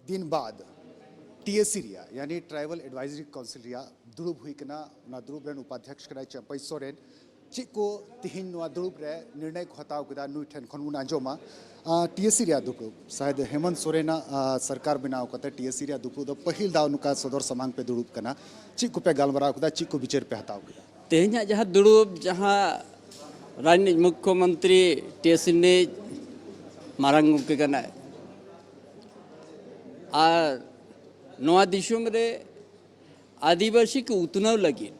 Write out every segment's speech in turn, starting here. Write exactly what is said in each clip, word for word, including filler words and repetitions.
ᱫᱤᱱ ᱵᱟᱫ ᱴᱤᱮᱥᱤ ᱨᱮᱭᱟᱜ, ᱭᱟᱱᱤ ᱴᱨᱟᱭᱵᱟᱞ ᱮᱰᱣᱟᱭᱡᱟᱨᱤ ᱠᱟᱣᱩᱱᱥᱤᱞ ᱨᱮᱭᱟᱜ ᱫᱩᱲᱩᱵ ᱦᱩᱭ ᱠᱟᱱᱟ᱾ ᱚᱱᱟ ᱫᱩᱲᱩᱵ ᱨᱮᱱ ᱩᱯᱟᱫᱷᱭᱚᱠᱥ ᱠᱟᱱᱟᱭ ᱪᱟᱢᱯᱟᱭ ᱥᱚᱨᱮᱱ᱾ ᱪᱮᱫ ᱠᱚ ᱛᱮᱦᱮᱧ ᱱᱚᱣᱟ ᱫᱩᱲᱩᱵ ᱨᱮ ᱱᱤᱨᱬᱚᱭ ᱠᱚ ᱦᱟᱛᱟᱣ ᱠᱮᱫᱟ, ᱱᱩᱭ ᱴᱷᱮᱱ ᱠᱷᱚᱱ ᱵᱚᱱ ᱟᱸᱡᱚᱢᱟ᱾ ᱟᱸ, ᱴᱤᱮᱥᱤ ᱨᱮᱭᱟᱜ ᱫᱩᱯᱲᱩᱵ, ᱥᱟᱭᱮᱫ ᱦᱮᱢᱚᱱᱛ ᱥᱚᱨᱮᱱᱟᱜ, ᱟᱸ, ᱥᱚᱨᱠᱟᱨ ᱵᱮᱱᱟᱣ ᱠᱟᱛᱮ ᱴᱤᱮᱥᱤ ᱨᱮᱭᱟᱜ ᱫᱩᱯᱲᱩᱵ ᱫᱚ ᱯᱟᱹᱦᱤᱞ ᱫᱟᱣ ᱱᱚᱝᱠᱟ ᱥᱚᱫᱚᱨ ᱥᱟᱢᱟᱝ ᱯᱮ ᱫᱩᱲᱩᱵ ᱠᱟᱱᱟ᱾ ᱪᱮᱫ ᱠᱚᱯᱮ ᱜᱟᱞᱢᱟᱨᱟᱣ ᱠᱮᱫᱟ, ᱪᱮᱫ ᱠᱚ ᱵᱤᱪᱟᱹᱨ ᱯᱮ ᱦᱟᱛᱟᱣ ᱠᱮᱫᱟ? ᱛᱮᱦᱮᱧᱟᱜ ᱡᱟᱦᱟᱸ ᱫᱩᱲᱩᱵ, ᱡᱟᱦᱟᱸ ᱨᱟᱡᱽᱱᱤᱛ ᱢᱩᱠᱠᱷᱚ ᱢᱚᱱᱛᱨᱤ ᱴᱤᱮᱥᱤ ᱨᱤᱱᱤᱡ ᱢᱟᱨᱟᱝ ᱜᱚᱢᱠᱮ ᱠᱟᱱᱟᱭ, ᱟᱨ ᱱᱚᱣᱟ ᱫᱤᱥᱚᱢ ᱨᱮ ᱟᱹᱫᱤᱵᱟᱹᱥᱤ ᱠᱚ ᱩᱛᱱᱟᱹᱣ ᱞᱟᱹᱜᱤᱫ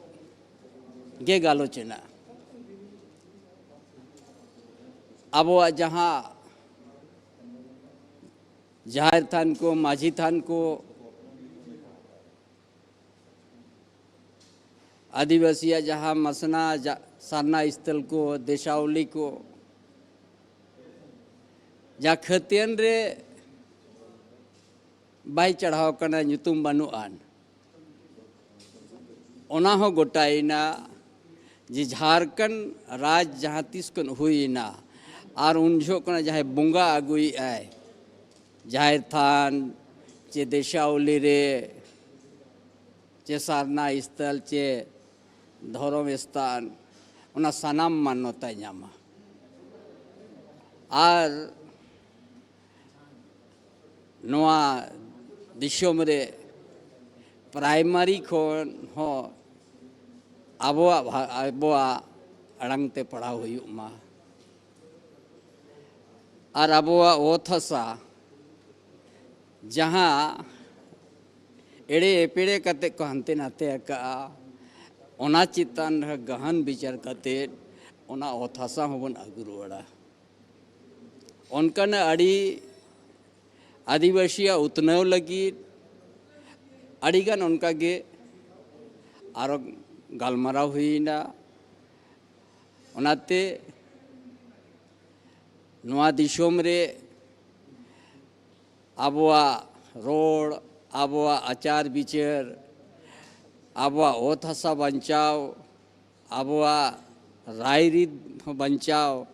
ᱜᱮ ᱜᱟᱞᱚᱪ ᱮᱱᱟ᱾ ᱟᱵᱚᱣᱟᱜ ᱡᱟᱦᱟᱸ ᱡᱟᱦᱮᱨ ᱛᱷᱟᱱ ᱠᱚ, ᱢᱟᱹᱡᱷᱤ ᱛᱷᱟᱱ ᱠᱚ, ᱟᱹᱫᱤᱵᱟᱹᱥᱤᱭᱟᱜ ᱡᱟᱦᱟᱸ ᱢᱟᱥᱱᱟ, ᱡᱟ-, ᱥᱟᱨᱱᱟ ᱥᱛᱷᱚᱞ ᱠᱚ, ᱫᱮᱥᱟᱣᱞᱤ ᱠᱚ, ᱡᱟ ᱠᱷᱟᱹᱛᱤᱭᱟᱹᱱ ᱨᱮ ᱵᱟᱭ ᱪᱟᱲᱦᱟᱣ ᱠᱟᱱᱟ, ᱧᱩᱛᱩᱢ ᱵᱟᱹᱱᱩᱜ ᱟᱱ, ᱚᱱᱟ ᱦᱚᱸ ᱜᱚᱴᱟᱭᱮᱱᱟ ᱡᱮ ᱡᱷᱟᱨᱠᱷᱚᱸᱰ ᱨᱟᱡᱽ ᱡᱟᱦᱟᱸ ᱛᱤᱥ ᱠᱷᱚᱱ ᱦᱩᱭᱮᱱᱟ, ᱟᱨ ᱩᱱ ᱡᱚᱦᱚᱜ ᱠᱷᱚᱱᱟᱜ ᱡᱟᱦᱟᱸᱭ ᱵᱚᱸᱜᱟ ᱟᱹᱜᱩᱭᱮᱫᱼᱟᱭ ᱡᱟᱦᱮᱨ ᱛᱷᱟᱱ ᱪᱮ ᱫᱮᱥᱟᱣᱞᱤ ᱨᱮ ᱪᱮ ᱥᱟᱨᱱᱟ ᱥᱛᱷᱚᱞ ᱪᱮ ᱫᱷᱚᱨᱚᱢ ᱥᱛᱷᱟᱱ, ᱚᱱᱟ ᱥᱟᱱᱟᱢ ᱢᱟᱱᱱᱚᱛᱟᱭ ᱧᱟᱢᱟ᱾ ᱟᱨ ᱱᱚᱣᱟ ᱫᱤᱥᱚᱢ ᱨᱮ ᱯᱨᱟᱭᱢᱟᱨᱤ ᱠᱷᱚᱱ ᱦᱚᱸ ᱟᱵᱚᱣᱟᱜ ᱵᱷᱟ-, ᱟᱵᱚᱣᱟᱜ ᱟᱲᱟᱝ ᱛᱮ ᱯᱟᱲᱦᱟᱣ ᱦᱩᱭᱩᱜ ᱢᱟ᱾ ᱟᱨ ᱟᱵᱚᱣᱟᱜ ᱚᱛ ᱦᱟᱥᱟ ᱡᱟᱦᱟᱸ ᱮᱲᱮ ᱮᱯᱮᱲᱮ ᱠᱟᱛᱮ ᱠᱚ ᱦᱟᱱᱛᱮ ᱱᱟᱛᱮ ᱟᱠᱟᱜᱼᱟ, ᱚᱱᱟ ᱪᱮᱛᱟᱱ ᱨᱮ ᱜᱟᱦᱟᱱ ᱵᱤᱪᱟᱹᱨ ᱠᱟᱛᱮ ᱚᱱᱟ ᱚᱛ ᱦᱟᱥᱟ ᱦᱚᱸᱵᱚᱱ ᱟᱹᱜᱩ ᱨᱩᱣᱟᱹᱲᱟ᱾ ᱚᱱᱠᱟᱱᱟᱜ ᱟᱹᱰᱤ ᱟᱹᱫᱤᱵᱟᱹᱥᱤᱭᱟᱜ ᱩᱛᱱᱟᱹᱣ ᱞᱟᱹᱜᱤᱫ ᱟᱹᱰᱤᱜᱟᱱ ᱚᱱᱠᱟᱜᱮ ᱟᱨᱚ ᱜᱟᱞᱢᱟᱨᱟᱣ ᱦᱩᱭᱮᱱᱟ᱾ ᱚᱱᱟᱛᱮ ᱱᱚᱣᱟ ᱫᱤᱥᱚᱢ ᱨᱮ ᱟᱵᱚᱣᱟᱜ ᱨᱚᱲ, ᱟᱵᱚᱣᱟᱜ ᱟᱪᱟᱨ ᱵᱤᱪᱟᱹᱨ, ᱟᱵᱚᱣᱟᱜ ᱚᱛ ᱦᱟᱥᱟ ᱵᱟᱧᱪᱟᱣ, ᱟᱵᱚᱣᱟᱜ ᱨᱟᱭᱨᱤᱛ ᱦᱚᱸ ᱵᱟᱧᱪᱟᱣ,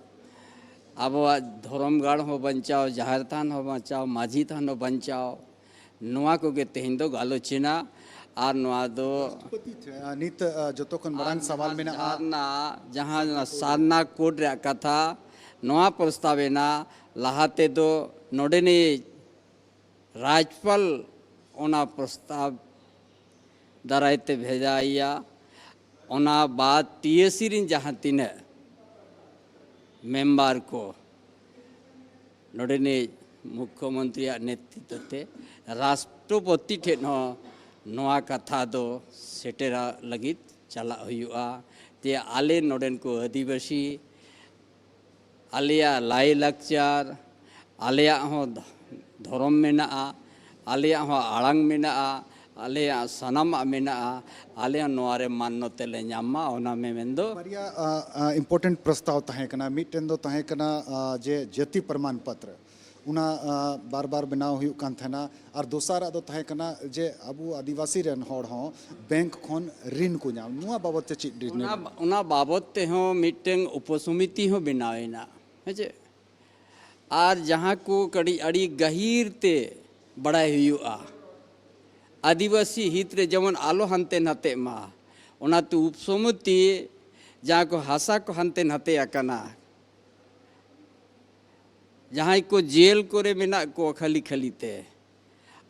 ᱟᱵᱚᱣᱟᱜ ᱫᱷᱚᱨᱚᱢ ᱜᱟᱲ ᱦᱚᱸ ᱵᱟᱧᱪᱟᱣ, ᱡᱟᱦᱮᱨ ᱛᱷᱟᱱ ᱦᱚᱸ ᱵᱟᱧᱪᱟᱣ, ᱢᱟᱹᱡᱷᱤ ᱛᱷᱟᱱ ᱦᱚᱸ ᱵᱟᱧᱪᱟᱣ, ᱱᱚᱣᱟ ᱠᱚᱜᱮ ᱛᱮᱦᱮᱧ ᱫᱚ ᱜᱟᱞᱚᱪ ᱮᱱᱟ᱾ ᱟᱨ ᱱᱚᱣᱟ ᱫᱚ ᱱᱤᱛ ᱡᱚᱛᱚ ᱠᱷᱚᱱ ᱢᱟᱨᱟᱝ ᱥᱟᱣᱟᱞ ᱢᱮᱱᱟᱜᱼᱟ᱾ ᱥᱟᱨᱱᱟ, ᱡᱟᱦᱟᱸ ᱥᱟᱨᱱᱟ ᱠᱳᱰ ᱨᱮᱭᱟᱜ ᱠᱟᱛᱷᱟ, ᱱᱚᱣᱟ ᱯᱨᱚᱥᱛᱟᱵ ᱮᱱᱟ᱾ ᱞᱟᱦᱟ ᱛᱮᱫᱚ ᱱᱚᱰᱮᱱᱤᱡ ᱨᱟᱡᱽᱯᱟᱞ ᱚᱱᱟ ᱯᱨᱚᱥᱛᱟᱵ ᱫᱟᱨᱟᱭ ᱛᱮ ᱵᱷᱮᱡᱟᱭᱮᱭᱟ᱾ ᱚᱱᱟ ᱵᱟᱫ ᱴᱤ ᱮ ᱥᱤ ᱨᱮᱱ ᱡᱟᱦᱟᱸ ᱛᱤᱱᱟᱹᱜ ᱢᱮᱢᱵᱟᱨ ᱠᱚ ᱱᱚᱰᱮᱱᱤᱡ ᱢᱩᱠᱷᱭᱚᱢᱚᱱᱛᱨᱤᱭᱟᱜ ᱱᱮᱛᱨᱤᱛᱵ ᱛᱮ ᱨᱟᱥᱴᱨᱚᱯᱚᱛᱤ ᱴᱷᱮᱱ ᱦᱚᱸ ᱱᱚᱣᱟ ᱠᱟᱛᱷᱟ ᱫᱚ ᱥᱮᱴᱮᱨᱚᱜ ᱞᱟᱹᱜᱤᱫ ᱪᱟᱞᱟᱜ ᱦᱩᱭᱩᱜᱼᱟ ᱡᱮ ᱟᱞᱮ ᱱᱚᱰᱮᱱ ᱠᱚ ᱟᱹᱫᱤᱵᱟᱹᱥᱤ, ᱟᱞᱮᱭᱟᱜ ᱞᱟᱭᱼᱞᱟᱠᱪᱟᱨ, ᱟᱞᱮᱭᱟᱜ ᱦᱚᱸ ᱫᱷᱚᱨᱚᱢ ᱢᱮᱱᱟᱜᱼᱟ, ᱟᱞᱮᱭᱟᱜ ᱦᱚᱸ ᱟᱲᱟᱝ ᱢᱮᱱᱟᱜᱼᱟ, ᱟᱞᱮᱭᱟᱜ ᱥᱟᱱᱟᱢᱟᱜ ᱢᱮᱱᱟᱜᱼᱟ, ᱟᱞᱮ ᱦᱚᱸ ᱱᱚᱣᱟ ᱨᱮ ᱢᱟᱱᱱᱚᱛᱟ ᱞᱮ ᱧᱟᱢ ᱢᱟ, ᱚᱱᱟ ᱢᱮ ᱢᱮᱱᱫᱚ᱾ ᱵᱟᱨᱭᱟ ᱤᱢᱯᱚᱨᱴᱮᱱᱴ ᱯᱨᱚᱥᱛᱟᱵ ᱛᱟᱦᱮᱸ ᱠᱟᱱᱟ᱾ ᱢᱤᱫᱴᱮᱱ ᱫᱚ ᱛᱟᱦᱮᱸ ᱠᱟᱱᱟ ᱡᱮ ᱡᱟᱹᱛᱤ ᱯᱨᱚᱢᱟᱱ ᱯᱚᱛᱨᱚ, ᱚᱱᱟ ᱵᱟᱨ ᱵᱟᱨ ᱵᱮᱱᱟᱣ ᱦᱩᱭᱩᱜ ᱠᱟᱱ ᱛᱟᱦᱮᱱᱟ, ᱟᱨ ᱫᱚᱥᱟᱨᱟᱜ ᱫᱚ ᱛᱟᱦᱮᱸ ᱠᱟᱱᱟ ᱡᱮ ᱟᱵᱚ ᱟᱹᱫᱤᱵᱟᱹᱥᱤ ᱨᱮᱱ ᱦᱚᱲ ᱦᱚᱸ ᱵᱮᱝᱠ ᱠᱷᱚᱱ ᱨᱤᱱ ᱠᱚ ᱧᱟᱢ᱾ ᱱᱚᱣᱟ ᱵᱟᱵᱚᱫ ᱛᱮ ᱪᱮᱫ ᱰᱤᱥᱤᱡᱚᱱ? ᱚᱱᱟ ᱵᱟᱵᱚᱫ ᱛᱮᱦᱚᱸ ᱢᱤᱫᱴᱟᱝ ᱩᱯᱚᱥᱚᱢᱤᱛᱤ ᱦᱚᱸ ᱵᱮᱱᱟᱣ ᱮᱱᱟ, ᱦᱮᱸ ᱪᱮ? ᱟᱨ ᱡᱟᱦᱟᱸ ᱠᱚ ᱠᱟᱹᱴᱤᱡ ᱟᱹᱰᱤ ᱜᱟᱹᱦᱤᱨ ᱛᱮ ᱵᱟᱲᱟᱭ ᱦᱩᱭᱩᱜᱼᱟ, ᱟᱹᱫᱤᱵᱟᱹᱥᱤ ᱦᱤᱛ ᱨᱮ ᱡᱮᱢᱚᱱ ᱟᱞᱚ ᱦᱟᱱᱛᱮ ᱱᱟᱛᱮᱜ ᱢᱟ, ᱚᱱᱟᱛᱮ ᱩᱯᱚᱥᱚᱢᱤᱛᱤ ᱡᱟᱦᱟᱸ ᱠᱚ ᱦᱟᱥᱟ ᱠᱚ ᱦᱟᱱᱛᱮ ᱱᱟᱛᱮ ᱟᱠᱟᱱᱟ, ᱡᱟᱦᱟᱸᱭ ᱠᱚ ᱡᱮᱞ ᱠᱚᱨᱮ ᱢᱮᱱᱟᱜ ᱠᱚᱣᱟ ᱠᱷᱟᱹᱞᱤ ᱠᱷᱟᱹᱞᱤ ᱛᱮ,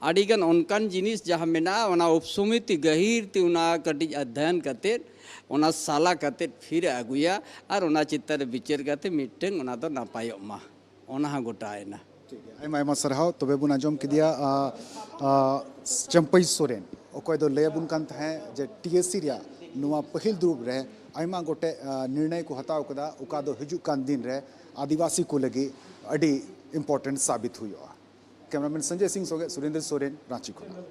ᱟᱹᱰᱤᱜᱟᱱ ᱚᱱᱠᱟᱱ ᱡᱤᱱᱤᱥ ᱡᱟᱦᱟᱸ ᱢᱮᱱᱟᱜᱼᱟ, ᱚᱱᱟ ᱩᱯᱚᱥᱚᱢᱤᱛᱤ ᱜᱟᱹᱦᱤᱨ ᱛᱮ ᱚᱱᱟ ᱠᱟᱹᱴᱤᱡ ᱚᱫᱷᱭᱚᱱ ᱠᱟᱛᱮᱫ, ᱚᱱᱟ ᱥᱟᱞᱟ ᱠᱟᱛᱮᱫ ᱯᱷᱤᱨ ᱟᱹᱜᱩᱭᱟ ᱟᱨ ᱚᱱᱟ ᱪᱮᱛᱟᱱ ᱨᱮ ᱵᱤᱪᱟᱹᱨ ᱠᱟᱛᱮᱫ ᱢᱤᱫᱴᱟᱝ ᱚᱱᱟ ᱫᱚ ᱱᱟᱯᱟᱭᱚᱜ ᱢᱟ, ᱚᱱᱟ ᱦᱚᱸ ᱜᱚᱴᱟᱭᱮᱱᱟ᱾ ᱴᱷᱤᱠ ᱜᱮᱭᱟ, ᱟᱭᱢᱟ ᱟᱭᱢᱟ ᱥᱟᱨᱦᱟᱣ᱾ ᱛᱚᱵᱮ ᱵᱚᱱ ᱟᱸᱡᱚᱢ ᱠᱮᱫᱮᱭᱟ, ᱟ, ᱟ, ᱪᱟᱹᱢᱯᱟᱹᱭ ᱥᱚᱨᱮᱱ, ᱚᱠᱚᱭ ᱫᱚ ᱞᱟᱹᱭ ᱟᱵᱚᱱ ᱠᱟᱱ ᱛᱟᱦᱮᱸᱫ ᱡᱮ ᱴᱤ ᱮ ᱥᱤ ᱨᱮᱭᱟᱜ ᱱᱚᱣᱟ ᱯᱟᱹᱦᱤᱞ ᱫᱩᱲᱩᱵ ᱨᱮ ᱟᱭᱢᱟ ᱜᱚᱴᱮᱡ, ᱟ, ᱱᱤᱨᱬᱚᱭ ᱠᱚ ᱦᱟᱛᱟᱣ ᱠᱟᱫᱟ, ᱚᱠᱟ ᱫᱚ ᱦᱤᱡᱩᱜ ᱠᱟᱱ ᱫᱤᱱ ᱨᱮ ᱟᱹᱫᱤᱵᱟᱹᱥᱤ ᱠᱚ ᱞᱟᱹᱜᱤᱫ ᱟᱹᱰᱤ ᱤᱢᱯᱚᱨᱴᱮᱱᱴ ᱥᱟᱵᱤᱛ ᱦᱩᱭᱩᱜᱼᱟ᱾ ᱠᱮᱢᱮᱨᱟᱢᱮᱱ ᱥᱚᱧᱡᱚᱭ ᱥᱤᱝ ᱥᱚᱸᱜᱮ ᱥᱩᱨᱮᱱᱫᱨᱚ ᱥᱚᱨᱮᱱ, ᱨᱟᱸᱪᱤ ᱠᱷᱚᱱᱟᱜ᱾